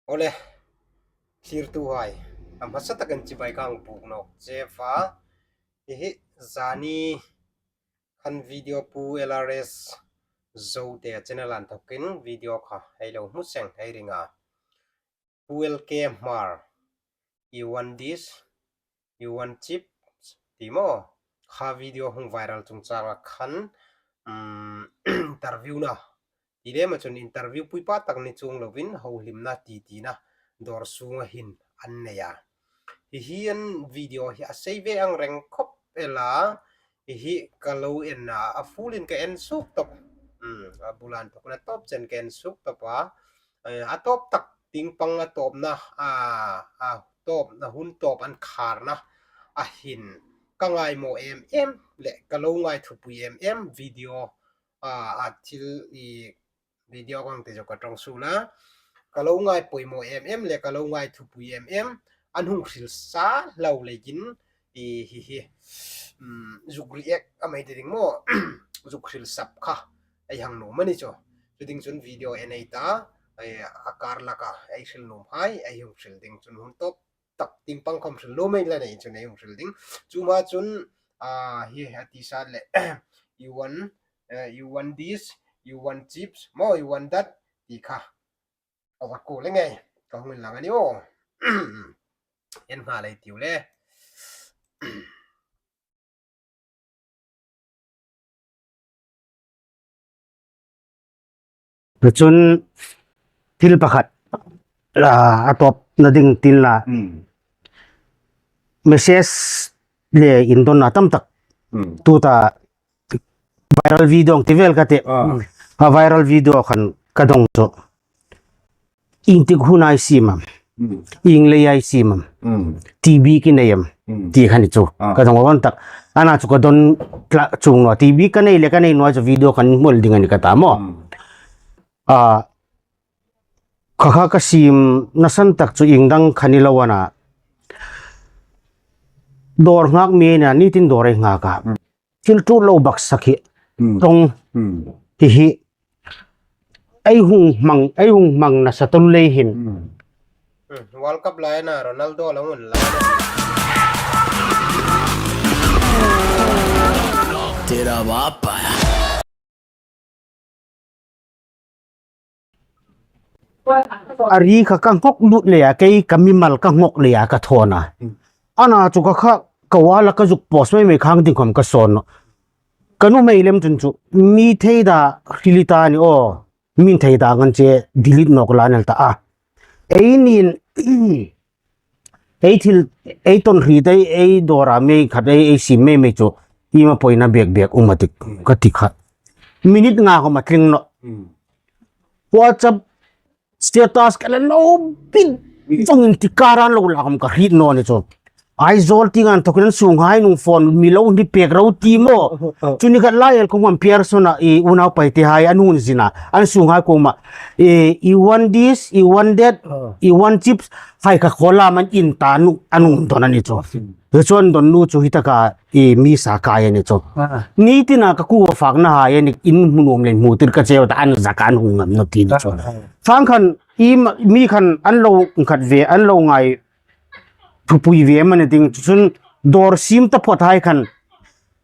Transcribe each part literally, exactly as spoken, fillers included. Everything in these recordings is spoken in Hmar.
Awle, thlirtuhai, a hmasa takin chibai ka hang buk nawk che a. Hi hi, zani khan video Pu L R S Zote channel a inthokin video kha hei lo hmu seng hei ring a. Pu L K Hmar, you want this, you want chips, ti maw? Kha video hung viral chungchanga khan, um, interview na ti lem a chun interview pui pa tak ni chuong lovin hohlimna ti tina dawr sunga hin an nei a. Hi hi an video hi a sei ve ang reng khawp el a, hi hi ka lo en a, a full-in ka en suok tawp. Hmm, a bula inthokin a tawp chen ka en suok tawp a. Eh, a tawp tak tieng pang a tawpna, a, a tawpna hun tawp an kharna a hin ka ngai maw em em le ka lo ngai thupui em em video, a, a thil i video kang te jo ka tong su la. Ka lo ngai poimaw em em le ka lo ngai thupui em em an hung hril sa lo leiin i hi hi, um, zuk react a mei te ding maw, zuk hril sap kha ei hang nuom a ni chu. Chu ding chun video en ei ta, ei, a kar laka ei hril nuom hai ei hung hril ding chun hun tawp tak tieng pang khawm hril nuom ei la nei chun ei hung hril ding. Chu ma chun, a, hi a ti sa le, you want, eh, you want this, you want chips maw, you want that, ti kha. Aw, ka ku le ngei, ka hung inlang a ni aw. En nghal ei tiu le. Chun thil pakhat, a, a tawpna ding tin la. Hmm. Message le indonna tam tak. Hmm. Tuta viral video ang ti vel ka ti. Ah. A viral video khan ka dong chu. Iengtik hun a ei siem am. Hmm. Ieng lei a ei siem am. Hmm. T B ka nei am. Hmm. Ti kha ni chu. Ah. Ka dong a von tak. Ana chu ka don tla chuong naw. T B ka nei le ka nei naw chu video khan hmu ding a ni ka ta maw. Hmm. A, kha kha ka siemna san tak chu ieng dang kha ni lo a na. Dawr nghak mi a ni a, ni tin dawr ei nghak a. Hmm. Thil ṭul lo baksa khi. Hmm. Tong. Hmm. Hi hi. Ei hung hmang, ei hung hmang nasa taluo lei hin. Hmm. Hmm. World Cup lai a na Ronaldo lo hung la. Tira bapa. A ri kha ka nghok lut leia, kei ka mimal ka nghok leia ka thawn a. Hmm. Ana chu kha kha ka wall-a ka zuk post mei mei khang ding khom ka sawn naw. Ka nuhmei lem chun chu, mi thei da hril ta ni aw, min thei da ngan che delete nawk la nel ta a. Ei nin, ei thil, ei ton hri dai, ei dawra mei khat, ei, ei siem mei mei chu, i ma poina bek bek um a tik, ka ti kha. Minute nga khom a tling naw. Hmm. WhatsApp status ka la lo pin. Hmm. Chungin ti karan lo la khom ka hriet naw ni chu. Aizawl tieng an thawkin an sunghai nung phone mi lo ni pek ro ti maw. Oh, oh. Chu ni khat lai el khom an pier sona i unau pai te hai an hun zina. An sunghai kuoma. E, you want this, you want that, oh, you want chips. Hai kha khawlam an in ta nu, an hun don a ni chu. Hmm. Chu an don nu chu hi taka i mi sa kai a ni chu. Ah. Ni tina ka kuo fakna hai a ni in hmu nuom le hmu tir ka cheu ta an zak an hung ngam naw ti ni chu. Ah, ah. Fang khan i ma, mi khan an lo khat ve, an lo ngai thupui ve mani ding chun dawr siem ta phawt hai khan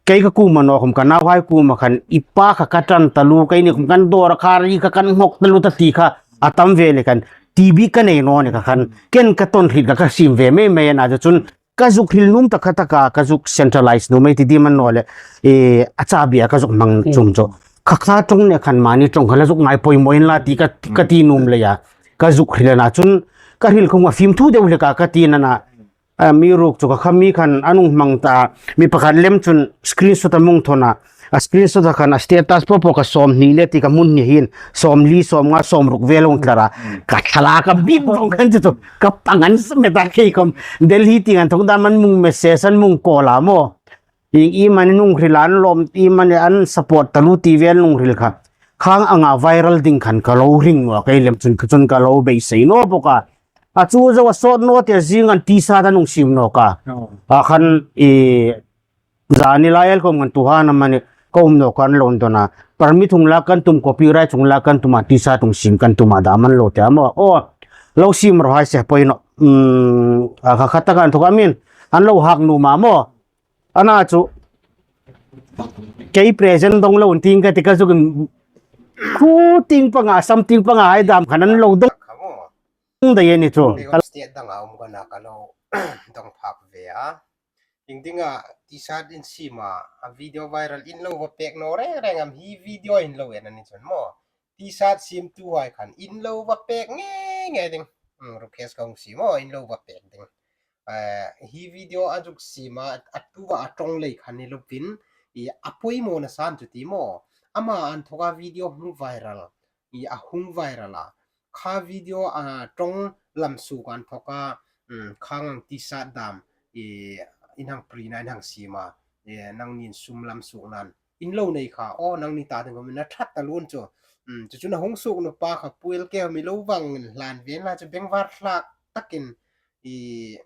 kei ka kuoma naw khom ka nauhai kuoma khan i pa kha ka ṭan taluo kei ni khom kan dawr kha ri kha kan nghok taluo ta ti kha a tam ve le khan T B ka nei naw ni kha khan ken ka ton hriet kha ka siem ve mei mei a na chun ka zuk hril nuom ta kha taka ka zuk centralize nuom ei ti ding am a naw le, e, a chabia ka zuk hmang chung chu. Kha kha ṭawng ne khan mani ṭawng kha la zuk ngai poimaw inla ti ka, ka ti nuom leia. Ka zuk hril a na chun ka hril khom a fim thu deu le ka, ka ti na na. A, mi ruk chu kha kha mi khan an hung hmang ta, mi pakhat lem chun screenshot a hung thawn a. A screenshot a khan a status po po ka sawmhni le ti ka hmun ni hin, sawmli, sawmnga, sawmruk vel hung tlar a. Ka thla la ka bit bawk khan chu chu, ka pang an sa met a kei khom. Delhi tieng an thawk dam an hung message an hung call a maw. Ieng i mani hung hril an lawm, i mani an support taluo ti vel hung hril kha. Khang anga viral ding khan ka lo ring naw, kei lem chun ka chun ka lo beisei naw bawk a. A chu zo a sawt naw te zing an T-shirt an hung siem nawk a. Oh. A khan i zani lai el khom kan tu han a mani ka um nawk kan lo don a. Permit hung lak kan tum, copyright hung lak kan tum a, T-shirt hung siem kan tum a dam an lo ti a maw. Oh. Lo sim ro hai se poi naw. Hmm, a kha kha taka an thawk a min. An lo hak nuom a maw. Ana chu. Kei present dong lo ti ka ti ka zuk in. Khu ting panga, sam ting panga hai dam khan an lo dong. Kha maw. Dai a ni chu. State danga um ka na ka lo dong phak ve a. Iengdinga T-shirt in siem a, a video viral in lo va pek naw reng reng am hi video in lo en a ni chun maw. T-shirt siemtuhai khan in lo va pek nge nge ding. Hmm, Rukesh ka hung siem maw, in lo va pek ding. Eh, hi video a zuk siem a, a tuva a ṭawng lei khan ni lo pin, i a poimawna san chu ti maw. Ama an thawka video hung viral. I a hung viral a. Kha video a ṭawng lam suk an thawka, um, khang ang T-shirt dam, i in hang print a, in hang siem a, i nangnin sum lam suk nan. In lo nei kha, aw, nangni ta ding khawm in a ṭhat ta lun chu. Um, chu chun a hung suk nupa kha Pu L K khawm i lo vang hlan ve la chu bengvar hlak takin i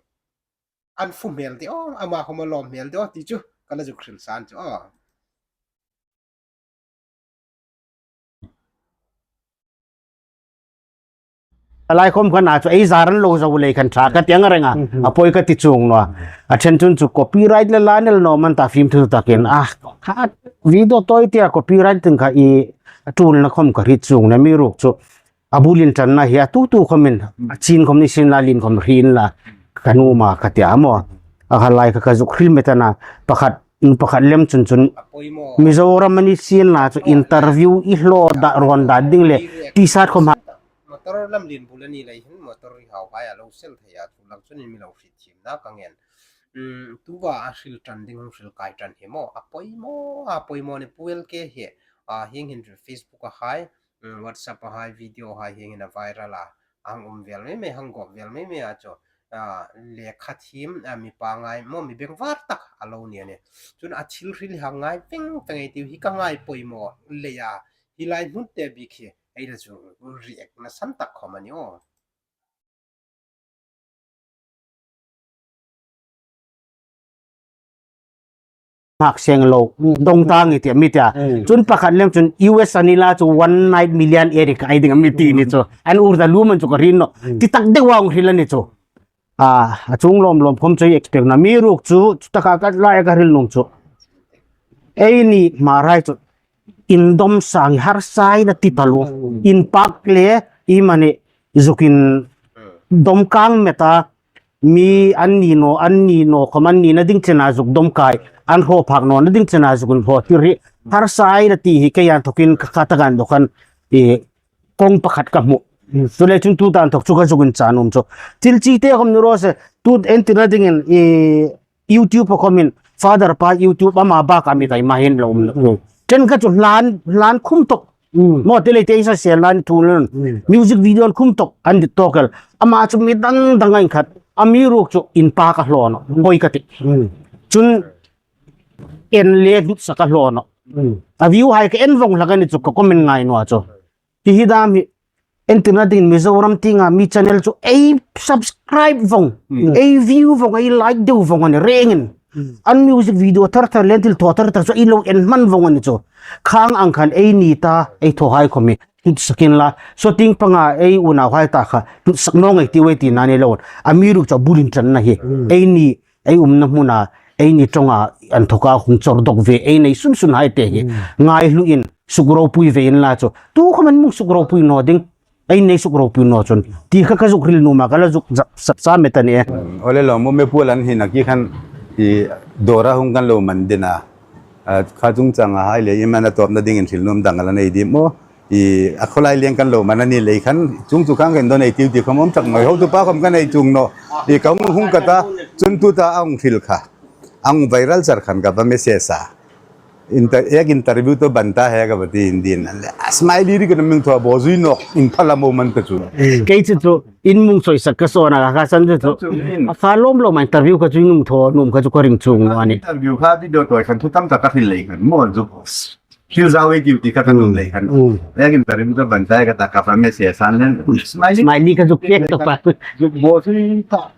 an fu hmel de aw, ama khawm a lawm hmel de aw, ti chu ka la zuk hril san chu aw. A lai khawm khan a chu ei zar an lo zo lei khan ṭha ka ti ang reng a, mhm, a poi ka ti chuong naw a. A ṭhen chun chu copyright le la nel naw man ta film thu takin. A, kha video tawi tia copyright ding kha i a ṭulna khawm ka hriet chuong naw a, mi ruok chu a bul inṭanna hi a tu tu khawmin, a chin khawm ni sien la, lien khawm hriet inla, ka nuom a ka ti a maw. A kha lai kha ka zuk hril met a na, pakhat, pakhat lem chun chun. A poimaw. Mizoram a ni sien la chu interview i hlaw da, rawn da ding le, T-shirt khawm ha. Motor lam lien bul a ni lei hin, motor ri hau hai a lo sel thei a, chu lang chun in mi lo hriet thiemna ka ngen. Um, tuva a hril ṭan ding, hung hril kai ṭan hi maw, a poimaw, a poimaw ni Pu L K hi, a, hieng hin Facebook a hai, um, WhatsApp a hai, video hai hieng hin a viral a, a hang um vel mei mei, hang gawp vel mei mei a chu, a, lekha thiem, a, mi pangngai maw, mi bengvar tak a lo ni a nih. Chun a thil hril hi hang ngai veng veng ei tiu hi ka ngai poimaw lei a, hi lai hmun te bik hi, ei la chu react na san tak khawm a ni aw. Hmak seng lo, mm, dong ta nge ti a mi ti a. Mm. Chun pakhat lem chun U S a ni la chu one night millionaire ka ni ding a mi ti ni chu. An ur da lu man chu ka ring naw. Mm. Ti tak deu a hung hril a ni chu. A, a chung lawm lawm khawm chu ei expect naw a, mi ruok chu, chu taka ka lai ka hril nuom chu. Ei ni Hmar hai chu indawm sang harsa ei la ti taluo. Mm. Inpak le, i mani zukin dawm kang met a, mi an ni naw, an ni naw khawm an nina ding chena zuk dawm kai, an hraw phak nawna ding chena zuk inhraw tir hi harsa ei la ti hi kei an thawkin ka kha taka an dawk khan, i, kawng pakhat ka hmu. Mm. Chuleiin chun tuta an thawk chu ka zuk incha nuom chu. Thil chi te khawm ni raw se, tu entirna dingin, i, YouTube a khawmin, Father pa YouTube ama bak a mi kai ma hin lo um lo. Mm. Ṭhen kha chu hlan, hlan khum tawk. Mm. Maw te lei te ei sa sel nan thu nun. Mm. Music video an khum tawk an dit tawk el. Ama chu mi dang dang a inkhat. A mi ruok chu inpak a hlaw naw. Mm. Hoi ka ti. Mm. Chun en le hlutsak a hlaw naw. Mm. A view hai ka en vawng hlak a ni chu ka comment ngai naw a chu. Hi hi dam hi, entirna dingin Mizoram tienga mi channel chu ei subscribe vawng, mm, ei view vawng, ei like deu vawng a ni rengin. Mm. An music video thar thar le an thil thaw thar thar chu ei lo en hman vawng a ni chu. Khang ang khan ei ni ta, ei thaw hai khawm hi hlutsak inla. Saw tieng panga ei unau hai ta kha hlutsak naw nge ei tiu ei tina ni lo. A mi ruok chu a bul inṭanna hi. Mm. Ei ni ei umna hmuna, ei ni ṭawnga an thawka hung chawr dawk ve, ei nei sun sun hai te hi. Mm. Ngai hluin, suk ropui ve inla chu. Tu khawm an mi suk ropui naw ding. Ei nei suk ropui naw chun. Ti kha ka zuk hril nuom a, ka la zuk zap, sap sa met a nih. Aw le lawm, me Pu L an hin a ki khan i dawra hung kan lo man ding a. A, kha chungchanga hai le, i man a tawpna dingin hril nuom dang a la nei ding maw. I, a khawlai leng kan lo man a ni lei khan, chung chu khang kan dawn ei tiu ti khawm um tak mai. Hotupa khawm kan ei chuong naw. I, ka hung hung ka ta, chun tuta a hung hril kha. A hung viral char khan ka va message a. Inter-, ek interview to ban ta hai ka va ti in ding. A le, a smiley ri ka na mi thaw bo zui naw, in phala mo man ta chu. Kei chu chu, in mi soi sak ka sawn a, ka san chu chu. A fa lawm lawm a interview ka chu in hung thaw, nuom ka chu ka ring chuong naw a nih. Interview kha video to khan thu tam tak ka hril lei khan, maw chu. Thil zau ei tiu ti kha ka nuom lei khan. Mm. Ek interview ka ban ta ka ta ka fa message san len. Smiley. Smiley ka zuk pek ta pa. Zuk bo si ta.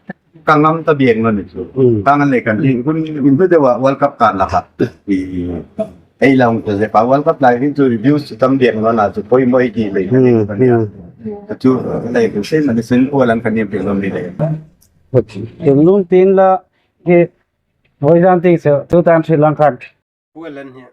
Ka ngam ta bek naw ni chu. Mm. Ka ngan lei khan. Hun, hun te wa World Cup ka la kha. I, ei lang ta se pa World Cup lai hin chu reviews tam bek naw na chu poimaw ei ti lei khan. Mm, mm. Chu, lei, sei man sin, pu Alan khan ni pe lo ni le. Tum lum tin la, ke, voi zan ti so, tu tan si lang khan. Pu Alan hi,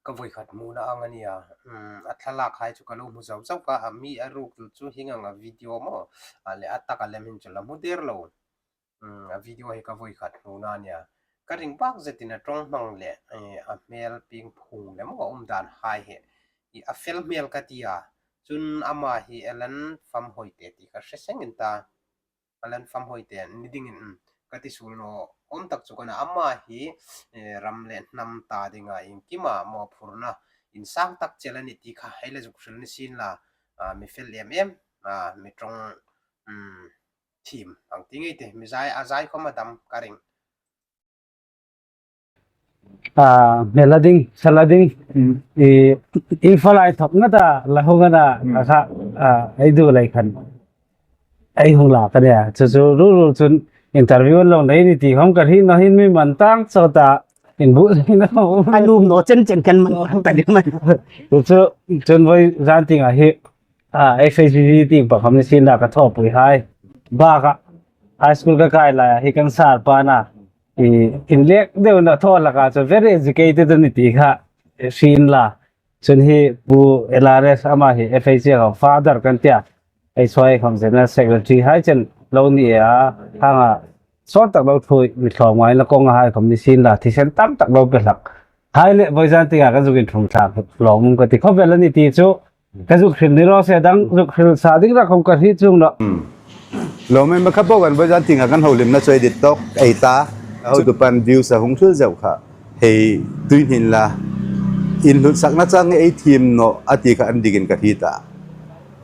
ka voi khat hmuna ang a nia. Hmm, a thlalak hai chu ka lo hmu zau zau ka, a mi a ruk chu chu hieng anga video maw. A le a taka lem hin chu la hmu der lo. Hmm, a video hi ka voi khat hmuna nia. Ka ring bak zetin a ṭawng hmang le, eh, a hmel ping phung le maw a um dan hai hi. I a fel hmel ka tia. Chun ama hi Alan Famhoite ti ka hre sengin ta. Alan Famhoite ni dingin, mm, ka ti suol naw awm tak chu ka na. Ama hi, eh, ram le hnam ta dinga iengkima mawphurna insang tak chel a ni ti kha hei la zuk hril ni sien la, ah, mi fel em em, ah, mi ṭawng, mm, thiem ang ti ngei te, mi zai, a zai khawm a dam ka ring. A, hmel a ding, sal a ding, i, i falai thawk ngata la hung ana, a kha, a, ei du lei khan. Ei hung la ka nia, chu chu ru ru chun interview lo nei ni ti khawm ka hriet naw hin mi man tang chau ta, in bu na. A nuom naw chen chen kan man ta ni man. Chu chu, chun voi zan tieng a hi, a, F H P V tieng pa khawm ni sien la ka thawpui hai. Baka, high school ka kai lai hi kan sir pa na. I, in lek deu na thaw laka chu very educated a ni ti kha, eh, hriet la. Chun hi Pu L R S ama hi F H C kha father kan tia. Ei soi khawm General Secretary hai chen lo ni a, hanga sawt tak lo thui, mi thlawm ngai la kawng hai khawm ni sien la, thisen tam tak lo pe hlak. Hai le voi zan tienga ka zuk inthung thlak lawm ka ti khawvel a ni ti chu, ka zuk hril ni raw se, dang zuk hril sa ding rak khawm ka hriet chuong naw. Hmm. Lawm em, kha po kan voi zan tienga kan houlimna chu ei dit tawk ei ta. Hotupan views a hung hril zeu kha. Hei tui hnin la. Inhlutsakna chang ei thiem naw a ti kha an dikin ka hriet a.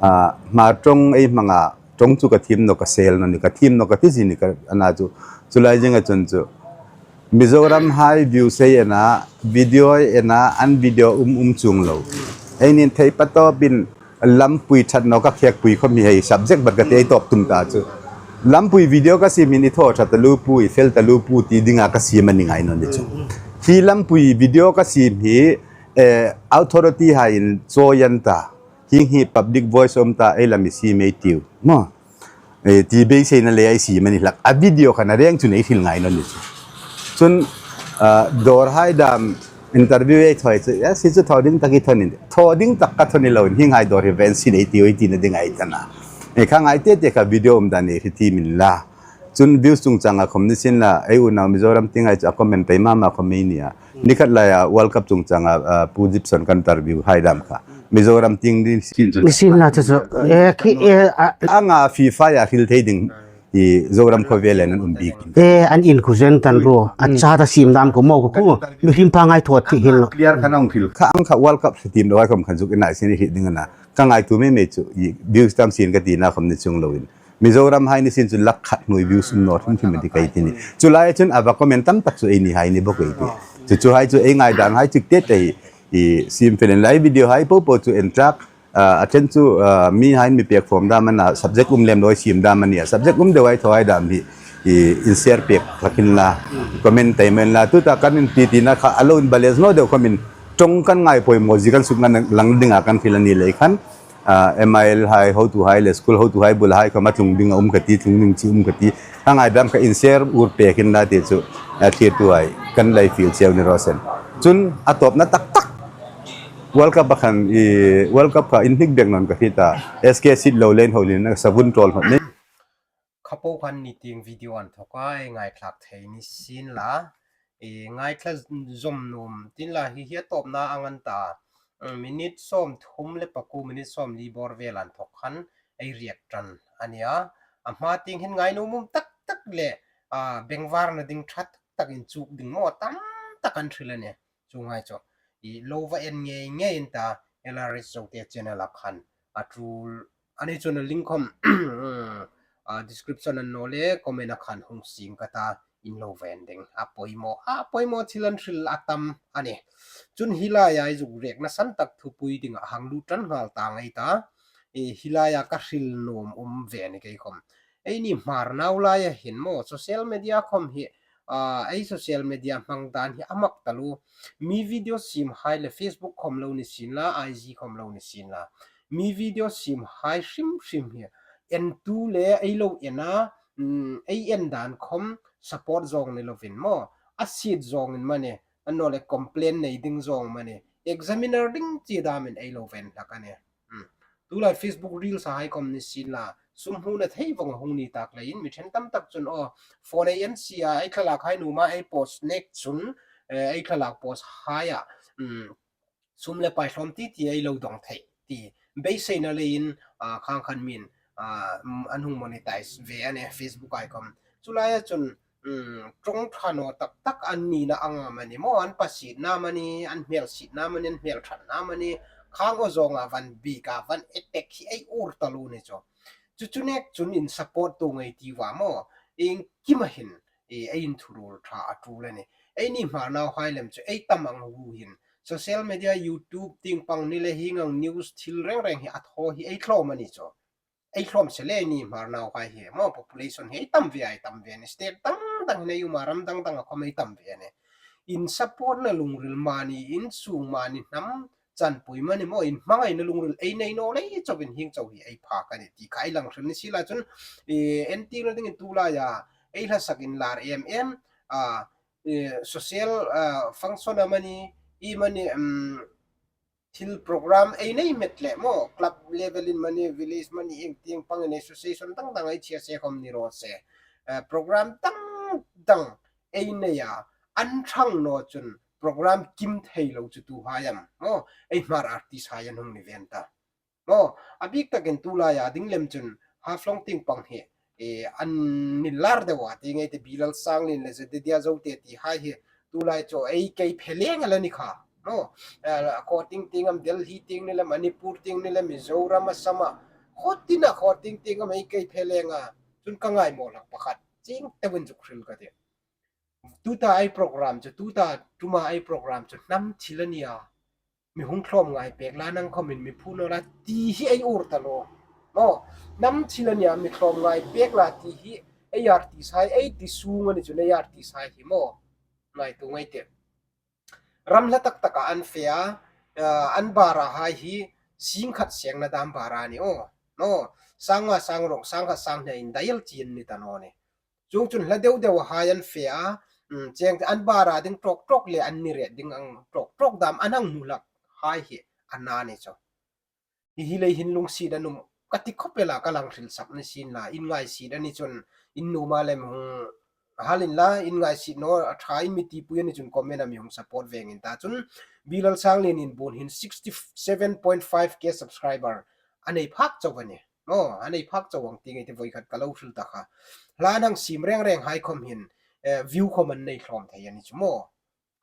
A, hma ṭawng ei hmanga, ṭawng chu ka thiem naw ka sel naw ni, ka thiem naw ka ti zie ni ka ana chu. Chu lai zinga chun chu Mizoram hai views ei en a, video ei en a, an video um um chuong lo. Ei nin thei patawpin lampui ṭhat naw ka khekpui khawm hi hei subject bat ka ti ei tawp tum ta chu. Lampui video ka siem hin i thaw ṭha taluo pu, i fel taluo pu ti dinga ka siem a ni ngai naw ni chu. Hi lampui video ka siem hi, eh, authority haiin chawi an ta. Hieng hi public voice a um ta, ei la mi siem ei tiu. Maw. Eh, ti beiseina le ei siem a ni hlak. A video khan a reng chun ei hril ngai naw ni chu. Chun, ah, dawr hai dam interview ei thaw chu, eh, si chu thaw ding tak i thaw ni. Thaw ding tak ka thaw ni loin, hieng hai dawr hi va en sin ei tiu ei tina ding ei ta na. Eh, kha ngai te te kha video um dan ei hriet thiem inla. Chun views chungchanga khawm ni sien la, ei unau Mizoram tieng hai chu a comment pei ma ma khawm ei nia. Ni khat laia World Cup chungchanga, ah, Pu Gibson kan interview hai dam kha. Mizoram tieng ni sien chu. Ni sien la chu chu. Eh, khi, eh, a. Anga FIFA a hril thei ding. I Zoram khawvel an um bik. Eh, an in khu zen tan ro. A cha ta sim dam ko mo ko khu. Mi him pa ngai thot ti hin lo. Clear khan ang hril. Kha ang kha World Cup team lo ai khawm khan zuk ina sin hi ding ana. Ka ngaituo mei mei chu. I views tam sien ka tina khawm ni chuong loin. Mizoram hai ni sien chu lakh khat hnuoi views um naw hrim hrim a ti ka ti ni. Chu lai chun a va comment tam tak chu ei ni hai ni bawk ei ti. Chu chu hai chu ei ngaidan hai chik te te hi, i, siem fel inla, video hai po po chu en tlak, ah, a ṭhen chu, ah, mi hai mi pek form dam a na, subject um lem lo siem dam a nia. Subject um deu hai thaw hai dam hi, i, in share pek hlak inla, comment tei men la. Tuta kan inti tina kha a lo inbalance naw deu khawmin ṭawng kan ngai poimaw zie kan suk ngan lang dinga kan hril a ni lei khan. Ah, M I L hai, hotuhai le school hotuhai bula hai khawm a tlung ding a um ka ti, tlung ding chi um ka ti. Ka ngaidam ka in share ur pek inla ti chu, ah, thlirtuhai kan lei fiel cheu ni raw se. Chun a tawpna tak tak World Cup a khan, i, World Cup kha in hnik bek naw ni ka hriet a. S K Sitlou le in houlimna ka sa vun ṭawl hnawt ni. Kha po khan ni tieng video an thawk a, ei ngaithlak thei ni sien la. Ei ngaithla zawm nuom tin la hi hi a tawpna ang an ta. Mm, minute sawmthum le pakuo, minute sawmli bawr vel an thawk khan ei react ṭan a nia. A hma tieng hin ngai nuom um tak tak le, ah, bengvarna ding ṭha tak tak inchuk ding maw tam tak an hril a nia. Chuong hai chu. I lo va en ngei ngei in ta, L R S Zote channel a khan. A tul Ani chun a link khawm, ah, description a naw le comment a khan hung sing ka ta, in lo va en ding. A poimaw, a poimaw thil an hril a tam a nih. Chun hi laia ei zuk react-na san tak thupui dinga hang lut ṭan nghal ta ngei ta. I hi laia ka hril nuom um ve ni kei khawm. Eini Hmar nau laia hin maw, social media khawm hi, ah, ei social media hmang dan hi a mak taluo. Mi video siem hai le Facebook khawm lo ni sien la, I G khawm lo ni sien la. Mi video siem hai hrim hrim hi entu le ei lo en a, mm, ei en dan khom support zawng ni lovin maw, a siet zawngin mani, annawleh complain nei ding zawng mani, examiner ding chi damin ei lo ven hlak a nih. Hmm. Tulai Facebook Reels a hai khom ni sien la, sum huna thei vawng a hung ni tak leiin mi ṭhen tam tak chun aw, phone ei en si a, ei thlalak hai nuom a ei post nek chun, eh, ei thlalak post hai a, mm, sum le pai hlawm ti ti ei lo dawng thei ti beiseina leiin, ah, khang khan min, ah, mm, an hung monetize ve a nih Facebook ai khom. Chu laia chun, mm, ṭawng ṭha naw tak tak an nina anga mani maw, an pasietna mani, an hmelsietna mani, an hmelṭhatna mani, khang aw zawnga van bika van attack hi ei ur taluo ni chu. Chu chu nek chun in support tu ngei ti va maw, iengkima hin, e, ei inthuruol ṭha a tul a nih. Eini Hmar nauhai lem chu ei tam ang hu hin, social media, YouTube tieng pang ni le hieng ang news thil reng reng hi a thaw hi ei tlawm a ni chu. Ei tlawm se le eini Hmar nauhai hi maw, population hi ei tam ve a, ei tam ve a nih. State dang dang hin ei um a, ram dang danga khom ei tam ve a nih. In support na lungril mani, in sung mani, hnam chanpui mani maw, in hmangaina lungril ei nei naw lei chauin hieng chau hi ei phak a nih ti kha ei lang hril ni sien la chun, e, en tir na dingin tulaia ei hla sak inlar em em, a, e, social, a, function a mani, i mani, um, thil program ei nei met le maw, club level in mani, village mani, ieng tieng pangin association dang dang ei chia se khom ni raw se. Eh, program dang dang ei nei a, an ṭhang naw chun program kim thei lo chu tuhai am maw, ei Hmar artist hai an hung ni ven ta. Maw, a bik takin tulaia ding lem chun Haflong tieng pang hi, e, an inlar deu a ti ngei te, Bilal Sanglien le Jedidia Zote ti hai hi tulai chu ei kei phe leng a la ni kha. Maw, eh, khaw tieng tieng am, Delhi tieng ni le, Manipur tieng ni le, Mizoram, Assam a, khaw tina khaw tieng tieng am ei kei phe leng a, chun ka ngai maw hlak pakhat. Chieng teuin zuk hril ka tih. Tuta ei program chu, tuta ṭuma ei program chu hnam thil a nia, mi hung tlawm ngai pek la, nang khomin mi phu naw la ti hi ei ur taluo. Maw, hnam thil a nia, mi tlawm ngai pek la ti hi ei artist hai, ei ti sung a ni chun ei artist hai hi maw, ngaituo ngei te. Ram hla tak taka an fe a, ah, an bara hai hi sing khat sengna dam bara ni aw. Maw, sang nga, sang ruk, sang khat, sang hnia in dial chin ni ta naw ni. Chuong chun hla deu deu hai an fe a, um, cheng an bara ding ṭawk ṭawk le an ni ret ding ang ṭawk ṭawk dam an hang hmu hlak hai hi a na ni chu. Hi hi lei hin lungsiet an um ka ti khawp el a, ka lang hril sak ni sien la, in ngaisie a ni chun, in nuom a lem hung hal inla, in ngaisie naw a ṭha in mi tipui a ni chun comment a mi hung support veng in ta chun, Bilal Sanglien in bun hin sixty seven point five K subscriber a nei phak chau a nih. Maw, a nei phak chau ang ti ngei te, voi khat ka lo hril ta kha. Hla an hang siem reng reng hai khom hin, eh, view khom an nei hlawm thei a ni chu maw.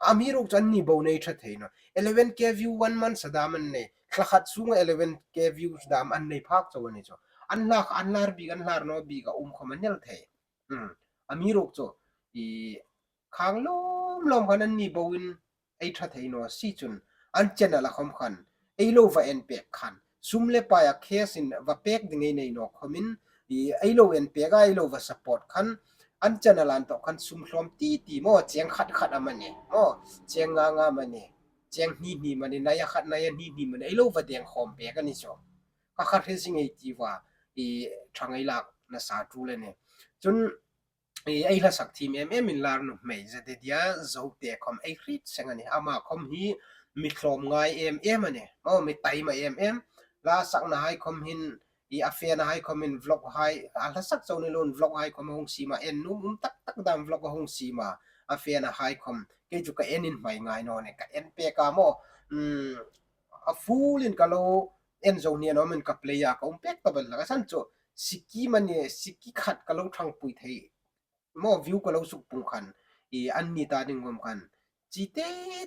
Amiruokchu anni bo nei ṭha thei naw. Eleven K view one month a dam an nei. Thla khat sunga eleven K view dam an nei phak chau a ni chu. An hla kha, an hlar bik, an hlar naw bik a um khom a ni el thei. Hmm. Amiruokchu, i, khang lawm lawm khan anni boin ei ṭha thei naw si chun, an channel a khom khan ei lo va en pek khan, sum le pai a cash in va pek ding ei nei naw khomin, i, ei lo en pek a, ei lo va support khan, an channel a inthawk khan sum hlawm ti ti maw, cheng khat khat am a ni maw, cheng nga nga am a ni, cheng hni hni am a ni, naia khat, naia hni hni am a ni, ei lo va deng khawm pek a ni chu. Ka kha hre zing ei ti va, i, ṭhang ei lak nasa tul a nih. Chun, i, ei hla sak thiem em em inlar nuhmei Jedidia Zote khom ei hriet seng a nih. Ama khom hi mi tlawm ngai em em a nih. Maw, mi taima em em. Hla sakna hai khom hin, i, a fena hai khomin vlog hai, a hla sak chau ni loin vlog hai khom a hung siem a, en nuom um tak tak dam vlog a hung siem a, a fena hai khom. Kei chu ka en inhmai ngai naw nih, ka en pek a maw. Um, a full in ka lo en zo ni naw, min ka play a, ka um pek ta bel hlak a, san chu siki am a ni, siki khat ka lo ṭhangpui thei. Maw, view ka lo suk pung khan, i, anni ta ding khom khan, chi te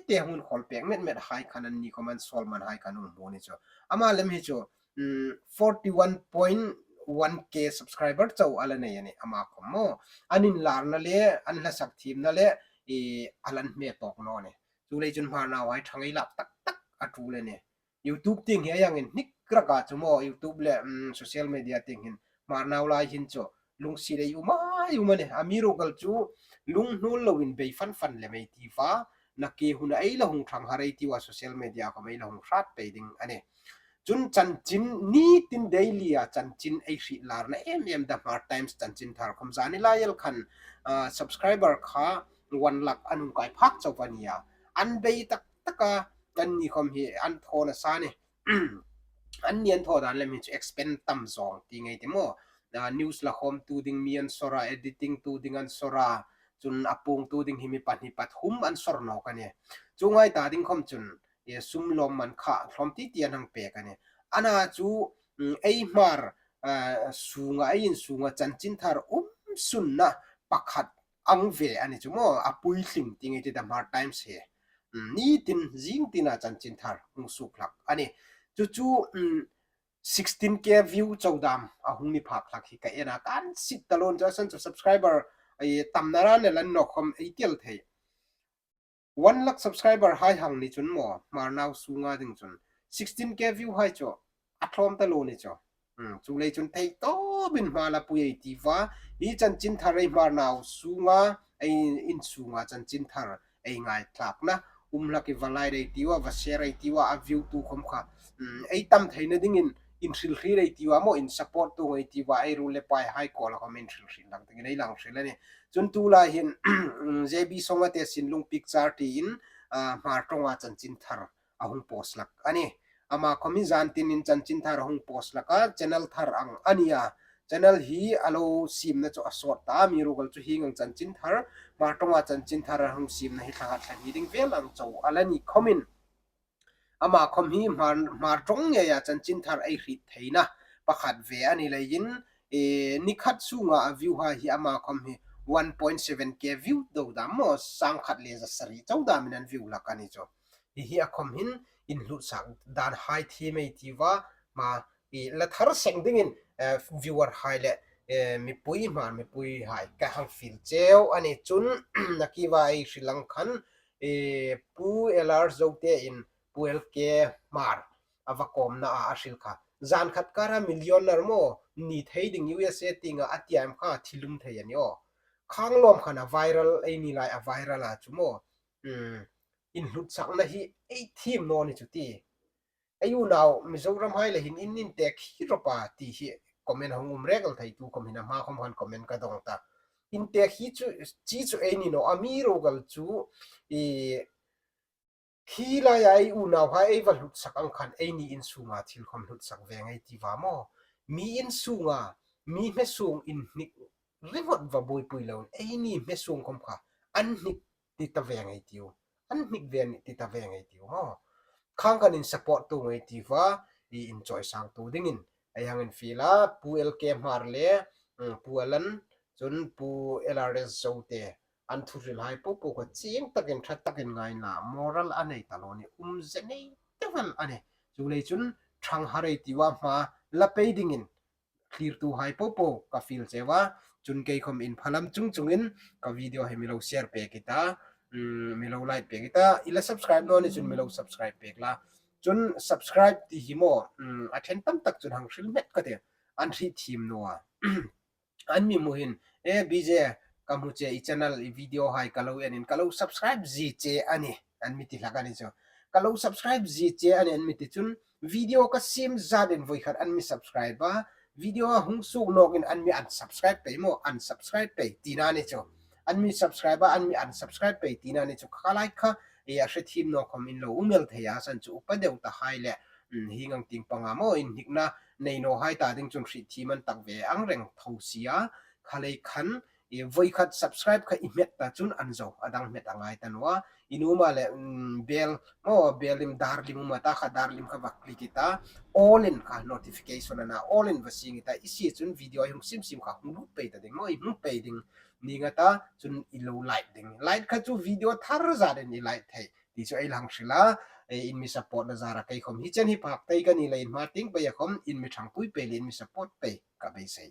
te hung khawl pek met met hai khan anni khom an sawl man hai khan um hmu ni chu. Ama lem hi chu, um, forty one point one K subscriber chau a la nei a nih ama khom maw. An inlarna le, an hla sak thiemna le, i, a lan hme tawk naw nih. Chu lei chun Hmar nauhai ṭhang ei lak tak tak a tul a nih. YouTube tieng hi a yang inhnik rak a chu maw, YouTube le, um, social media tieng hin Hmar nau lai hin chu lungsiet ei um a, ei um a nih. Amiruokchu lunghnuol loin bei fan fan lem ei ti va, nakie huna ei la hung ṭhang har ei ti va, social media khom ei la hung hrat pei ding a nih. Chun chanchin nitin daily-a chanchin ei hriet larna em em The Hmar Times chanchin thar khom zani lai el khan, ah, subscriber kha one lakh an hung kai phak chau a nih a. An bei tak tak a, anni khom hi an thaw nasa a nih. Anni an thaw dan lem hi chu expense tam zawng ti ngei ti maw. Ah, news la khawmtu ding mi an sawr a, editing-tu ding an sawr a, chun a puongtu ding hi mi pahni pathum an sawr nawk a nih. Chu ngai ta ding khom chun, e, sum lawmman kha hlawm ti ti an hang pek a nih. Ana chu, mm, ei Hmar, ah, sunga, ei in sunga chanchin thar um sunna pakhat ang ve a ni chu maw, a puitling ti ngei ti The Hmar Times hi. Mm, nitin zing tina chanchin thar hung suok hlak a nih. Chu chu, mm, sixteen K view chau dam a hung ni phak hlak hi ka en a, kan sit ta lo chu, a san chu subscriber ei tam naran el a ni naw khom ei ti el thei. One lakh subscriber hai hang ni chun maw, Hmar nau sunga ding chun sixteen K view hai chu a tlawm ta lo ni chu. Hmm, chu lei chun thei tawpin hma la pui ei ti va, hi chanchin thar ei Hmar nau sunga, ei in sunga chanchin thar ei ngaithlakna um hlak i va like ei ti va, va share ei ti va, a view-tu khom kha, hmm, ei tam theina dingin in hrilhriet ei ti va maw, in support-tu ei ti va, ei ruol le pai hai kuoma khom in hrilhriet hlak dingin ei lang hril a nih. Chun tu lai hin, J B Songate Sinlung Picture tiin, ah, Hmar ṭawnga chanchin thar a hung post hlak a nih. Ama khom hi zan tinin chanchin thar a hung post hlak a, channel thar ang a nih a. Channel hi a lo siemna chu a sawt ta, amiruokchu hieng ang chanchin thar, Hmar ṭawnga chanchin thar a hung siemna hi thla khat thla hni ding vel ang chau a la ni khomin, ama khom hi Hmar, Hmar ṭawng ngeia chanchin thar ei hriet theina pakhat ve a ni leiin, e, ni khat sunga a view hai hi ama khom hi one point seven K view deu dam maw, sang khat le za sari chau damin an view hlak a ni chu. Hi hi a khom hin inhlutsak dan hai thiem ei ti va, hma, i la thar seng dingin, eh, viewer hai le, eh, mipui, Hmar mipui hai ka hang fiel cheu a nih. Chun, nakie va ei hril ang khan, eh, Pu L R Zote in Pu L K Hmar a va kawmna a, a hril kha. Zan khat kara millionaire maw ni thei ding U S A tienga a ti em kha thil um thei a ni aw. Khang lawm khan a viral ei ni lai, a viral a chu maw. Hmm, inhlutsakna hi ei thiem naw ni chu ti. Ei unau Mizoram hai le hin in intek hi rawp a ti hi comment hung um rek el thei, tu khom hin a hma khom khan comment ka dong ta. Intek hi chu, chi chu ei ni naw, amiruokchu i khi laia ei unau hai ei va hlutsak ang khan eini in sunga thil khom hlutsak ve ngei ti va maw. Mi in sunga, mi hme sung inhnik ringawt va buoipui loin eini hme sung khom kha an hnik ti ta ve ngei tiu. An hnik ve ni ti ta ve ngei tiu maw. Khang khan in support-tu ngei ti va, i inchawisangtu dingin ei hang infiel a, Pu L K Hmar le, mm, Pu Alan, chun Pu L R S Zote, an thuhril hai popo kha chieng takin, ṭha takin ngaina moral a nei ta lo ni, um ze nei ta vel a nih. Chu lei chun ṭhanghar ei ti va, hma la pei dingin thlirtu hai popo ka fiel cheu a. Chun kei khom in phalam chung chungin ka video hi mi lo share pek i ta, mm, mi lo like pek i ta, i la subscribe naw ni chun mi lo subscribe pek la. Chun subscribe ti hi maw, mm, a ṭhen tam tak chun hang hril met ka ti, an hriet thiem naw a. An mi hmu hin, "E, B J, ka hmu che i channel, i video hai ka lo enin, ka lo subscribe zie che a nih," an mi ti hlak a ni chu. "Ka lo subscribe zie che a nih," an mi ti chun, video ka siem zatin voi khat an mi subscribe a, video a hung suok nawkin an mi unsubscribe pei maw, unsubscribe pei tina ni chu. An mi subscribe a, an mi unsubscribe pei tina ni chu. Kha lai kha, e, a hre thiem naw khom in lo um el thei a, san chu upa deu ta hai le, mm, hieng ang tieng panga maw inhnikna nei naw hai ta ding chun hriet thiem an tak ve ang reng tho si a. Kha lei khan, e, voi khat subscribe kha i hmet ta chun an zo, a dang hmet a ngai ta naw a. I nuom a le, mm, bell, maw, bell lim, dar lim um a ta kha, dar lim kha va click i ta, all in kha notification a na, all in va sieng i ta, i sie chun video ei hung sim sim kha hung lut pei ta ding maw, i hmu pei ding. Ning a ta chun i lo like ding. Like kha chu video thar zatin i like thei ti chu ei la hang hril a, e, in mi support-na zara kei khom hi chen hi phak thei ka ni leiin hma tieng peia khom in mi ṭhangpui pei le in mi support pei ka beisei.